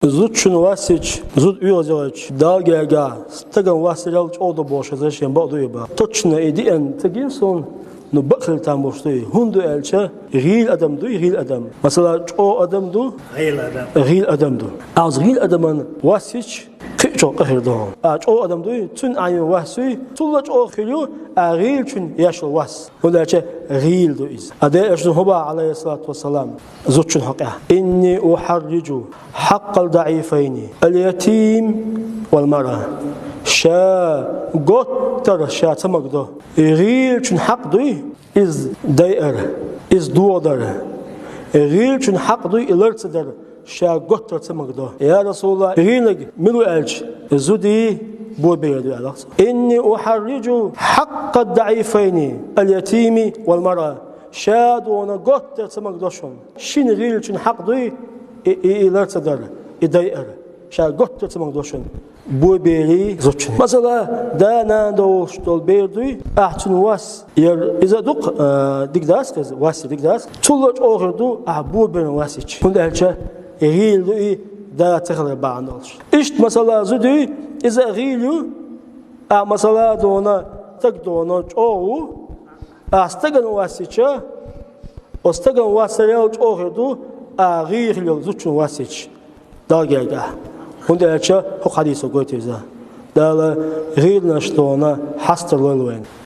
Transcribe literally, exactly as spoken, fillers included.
Зудчун вас йича, зуда оьгӀазелча, Далла гергахь, стагана вас ярал чӀогӀа до бохуш хезар шен бакъ ду и бан. Точно и диъанна ца гина суна, ну, бакъ хила там бохуш ду и. ХӀунда аьлча гӀийла адам ду и, гӀийла адам. Масала, чӀогӀа адам ду, гӀийла адам. ГӀийла адам ду. Аз гӀийла адаман вас йича, кхин а чӀогӀа къа хир ду хьуна. А чӀогӀа адам дуй, цуьнан Ӏайна вас юй, цул а чӀогӀа хир ю, а гӀийлачун еш йолу вас. ХӀунда аьлча гӀийла ду иза. А Делан Элчано хӀун боху, Ӏалайхиссалату вассалам, зудчун хьокъехь: «Инни ухьарриджу хьакъал даӀифайни, ал-ятим вал маръа». Ша готтар ша ца магадо. ГӀийлачун хьакъ дуй, иза дайар, иза догӀадар. ГӀийлачун хьакъ дуй и лар ца дар, ша готтар ца магадо. Я Расулаллах, гӀийланиг мила ву аьлча, зудий, боберий ду аьлла цо. «Инни ухьарриджу хьакъад даӀифайни, ал-ятими вал маръа». Ша дона готтар ца магадо шуна. Шина гӀийлачун хьакъ дуй и, и, и лар ца дар, и дайар. Ша готтар ца магадо шуна. Боберий, зудчун. Масала, да-нана долуш долу бер дуй, ахь цуьнан вас яр, иза а дукха, а, дика дац хеза, вас яр дика дац. Цул а чӀогӀа хир ду, ахь боберан вас йича. ХӀунда аьлча гӀийла ду и, да ца хилар бахьана долуш. Иштта, масала, зуда юй, иза а гӀийла ю, ахь, масала, дона, стаг дона чӀогӀа ву, ахь стагана вас йича, оцу стагана вас ярал чӀогӀа хир ду, ахь гӀийла хила йолу зудчун вас йича. Далла гергахь. ХӀунда аьлча хӀокху хьадисо гойту иза. Дала гӀийланаш дона хьастар лойла вайна.